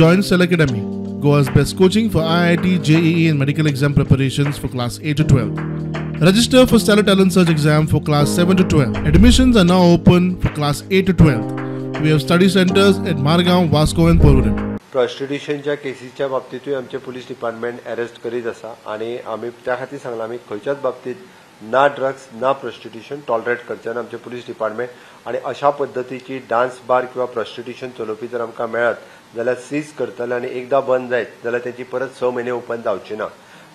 Join Stellar Academy, Goa's best coaching for IIT, JEE and medical exam preparations for class 8 to 12. Register for Stellar Talent Search exam for class 7 to 12. Admissions are now open for class 8 to 12. We have study centers at Margao, Vasco and Porvorim. प्रॉस्टिट्युशनच्या केसीच्या बाबतींतूय आमचे police department arrest करीत आसा आनी आमी त्या खातीर सांगलां, आमी खंयच्याच बाबतींत ना ड्रग्स ना प्रॉस्टिट्युशन टॉलरेट करचे ना आमचे पुलीस डिपार्टमेंट. आनी अशा पद्दतीची डान्स बार किंवा प्रॉस्टिट्युशन चलोवपी जर आमकां मेळत जाल्यार सीज करतले आनी एकदां बंद जायत जाल्यार तेची परत 6 म्हयने ओपन जावची ना.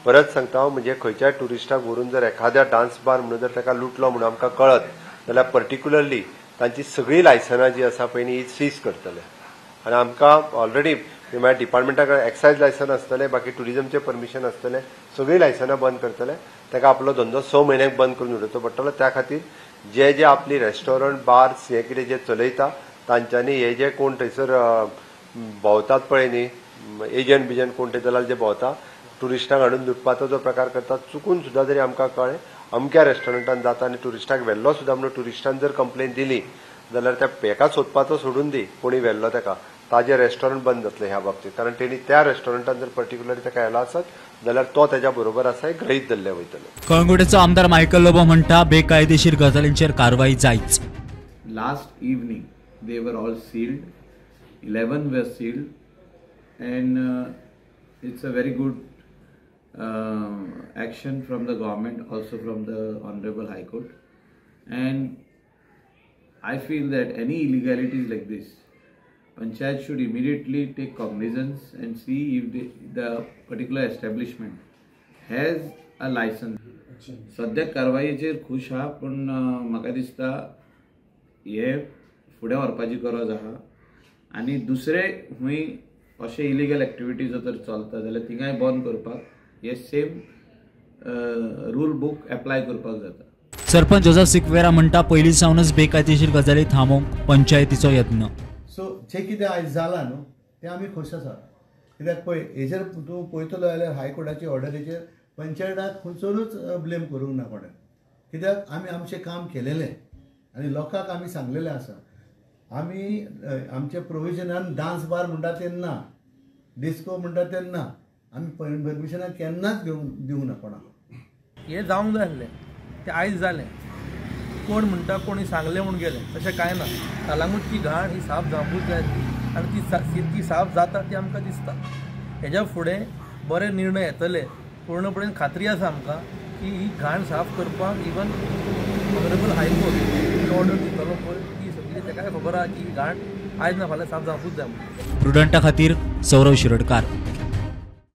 परत सांगता हांव, म्हणजे खंयच्याय ट्युरिस्टाक व्हरून जर एखाद्या डान्स बार म्हणून जर ताका लुटलो म्हणून आमकां कळत जाल्यार पर्टिक्युलरली तांची सगळीं लायसनां जी आसा पळय न्ही ही सीज करतले. आनी आमकां ऑलरेडी म्हळ्यार डिपार्टमेंटा कडेन एक्सायज लायसन आसतलें, बाकी ट्युरिजमचें परमिशन आसतलें, सगळीं लायसनां बंद करतले. ताका आपलो धंदो 6 म्हयन्यांक बंद करून उडोवचो पडटलो. त्या खातीर जे जे आपली रेस्टॉरंट बार्स हे कितें जे चलयता तांच्यांनी हे जे कोण थंयसर भोंवतात पळय न्ही, एजंट बिजंट कोण थंय दलाल जे भोंवता ट्युरिस्टांक हाडून लुटपाचो जो प्रकार करता, चुकून सुद्दां जरी आमकां कळ्ळें अमक्या रेस्टॉरंटान जाता आनी ट्युरिस्टाक व्हेल्लो सुद्दां म्हणून ट्युरिस्टान जर कंप्लेन दिली जाल्यार त्या हेका सोदपाचो सोडून दी, कोणी व्हेल्लो ताका, ताजें रेस्टॉरंट बंद जातलें ह्या बाबतींत. कारण तेणी त्या रेस्टॉरंटान जर पर्टिक्युलरली ताका व्हेलो आसत जाल्यार तो तेज्या बरोबर आसा हें गृहीत धरलें वयतलें. कळंगुटेचो आमदार मायकल लोबो म्हणटा बेकायदेशीर गजालींचेर कारवाई जायच. Last evening they were all sealed, 11 were sealed, and it's a very good action from the government, also from the Honorable High Court. And I feel that any illegalities like this, Panchayat should immediately take cognizance and see if the particular establishment has a license. सद्या कारवायेचेर खुश आहा, पूण म्हाका दिसता हे फुडें व्हरपाची गरज आहा. आनी दुसरे खंय अशे इलिगल एक्टिविटीज जर चलता जाल्यार थिंगाय बंद करपाक हे सेम रूल बूक एप्लाय करपाक जाता. सरपंच जोजफ सिक्वेरा म्हणटा पयलीं सावनच बेकायदेशीर गजाली थांबोवंक पंचायतीचो यत्न. सो जे कितें आयज जालां न्हू तें आमी खोश आसा. कित्याक पळय हेजेर तूं पळयतलो जाल्यार हायकोर्टाची ऑर्डरीचेर पंचायताक खंयसरूच ब्लेम करूंक ना कोणें. कित्याक आमी आमचें काम केलेलें आनी लोकांक आमी सांगलेलें आसा. आमी आमच्या प्रोविजनान डान्स बार म्हणटा तें ना, डिस्को म्हणटा तें ना, आमी परमिशनां केन्नाच घेवंक दिवंक ना कोणाक. हें जावंक जाय आसलें तें आयज जालें. कोण म्हणटा कोणी सांगलें म्हूण गेलें तशें कांय ना. कळंगूटची घाण ही साफ जावंकूच जाय आनी ती साफ जाता ती आमकां दिसता. हेज्या फुडें बरे निर्णय येतले पूर्णपणे खात्री आसा आमकां की ही घाण साफ करपाक इवन ऑनरेबल हायकोर्ट ऑर्डर दितलो पळय ती सगळी ताकाय खबर आसा की ही घाण आयज ना फाल्यां साफ जावंकूच जाय. प्रुडंटा खातीर सौरव शिरोडकार.